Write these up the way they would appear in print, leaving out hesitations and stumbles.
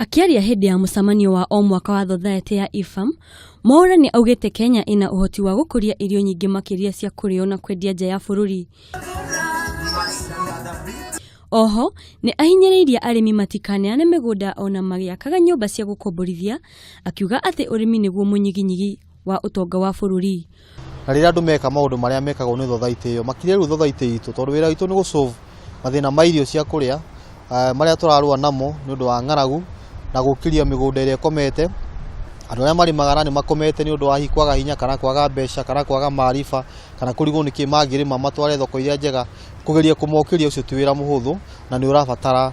Akĩaria hĩndĩ ya mũcemanio wa o mwaka wa thothaitĩ ya IFAM, Mwaura nĩ augĩte Kenya ĩna ũhoti wa gũkũria irio nyingĩ makĩria cia kũrĩo na kwendia nja ya bũrũri. Oho, nĩ ahinyĩrĩirie arĩmi matikaneane mĩgũnda ona magĩakaga nyũmba cia gũkomborithia, akiuga atĩ ũrĩmi nĩguo mũnyiginyigi wa ũtonga wa bũrũri. Na rĩrĩa andũ meka maũndũ marĩa mekagwo nĩ thothaitĩ ĩyo, makĩria rĩu thothaitĩ itũ, tondũ wĩra witũ nĩ gũ solve mathĩna ma irio cia kũrĩa marĩa tũrarũa namo nĩ ũndũ wa ng'aragu na gũkĩria mĩgũnda ĩrĩa ĩkomete. Andũ arĩa marĩmaga na nĩ makomete nĩ ũndũ wa hihi kwaga hinya kana kwaga mbeca kana kwaga maariba kana kũrigwo nĩkĩ mangĩrĩma matware thoko iria njega. Kũgeria kũmokĩria ũcio ti wĩra mũhũthũ na nĩ ũrabatara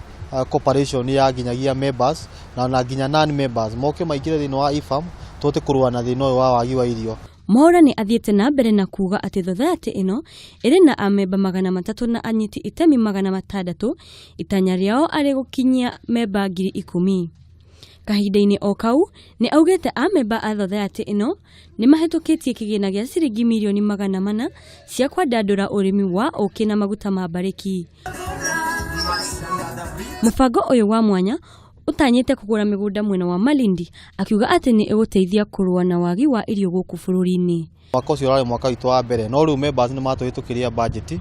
cooperation ya nginyagia members na nginya non members moke maingĩre thĩinĩ wa IFAM tũhote kũrũa na thĩna ũyũ wa wagi wa irio. Mwaura nĩ athiĩte na mbere na kuuga atĩ thothaitĩ ĩno ĩrĩ na amemba 300 na anyiti itemi 600, itanya rĩao arĩ gũkinyia memba 10,000. Kahinda-inĩ o kau nĩ augĩte amemba a thothaitĩ ĩno nĩ mahĩtũkĩtie kĩgĩna gĩa ciringi mirioni 400 cia kwandandũra ũrĩmi wa ũkĩ na maguta ma mbarĩki. Mũbango ũyũ wa mwanya ũtanyĩte kũgũra mĩgũnda mwena wa Malindi, akiuga atĩ nĩ ĩgũteithia kũrũa na wagi wa irio gũkũ bũrũri-inĩ. Mwaka ũcio ũrarĩ mwaka witũ wa mbere, no rĩu members nĩ matũhĩtũkĩria budget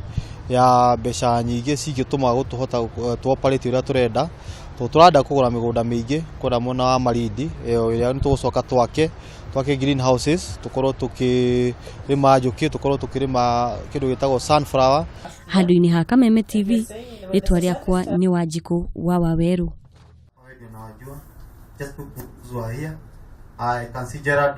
ya mbeca nyingĩ cingĩtũma gũtũhota tũ operate ũrĩa tũrenda, tondũ tũrenda kũgũra mĩgũnda mĩingĩ kũrĩa mwena wa Malindi ĩyo ĩrĩa nĩ tũgũcoka twake green houses, tũkorwo tũkĩrĩma njũkĩ, tũkorwo tũkĩrĩma kĩndũ gĩtagwo sunflower. Handũ-inĩ ha Kameme TV, rĩtwa rĩakwa nĩ Wanjikũ wa Wawerũ. I can see Gerard.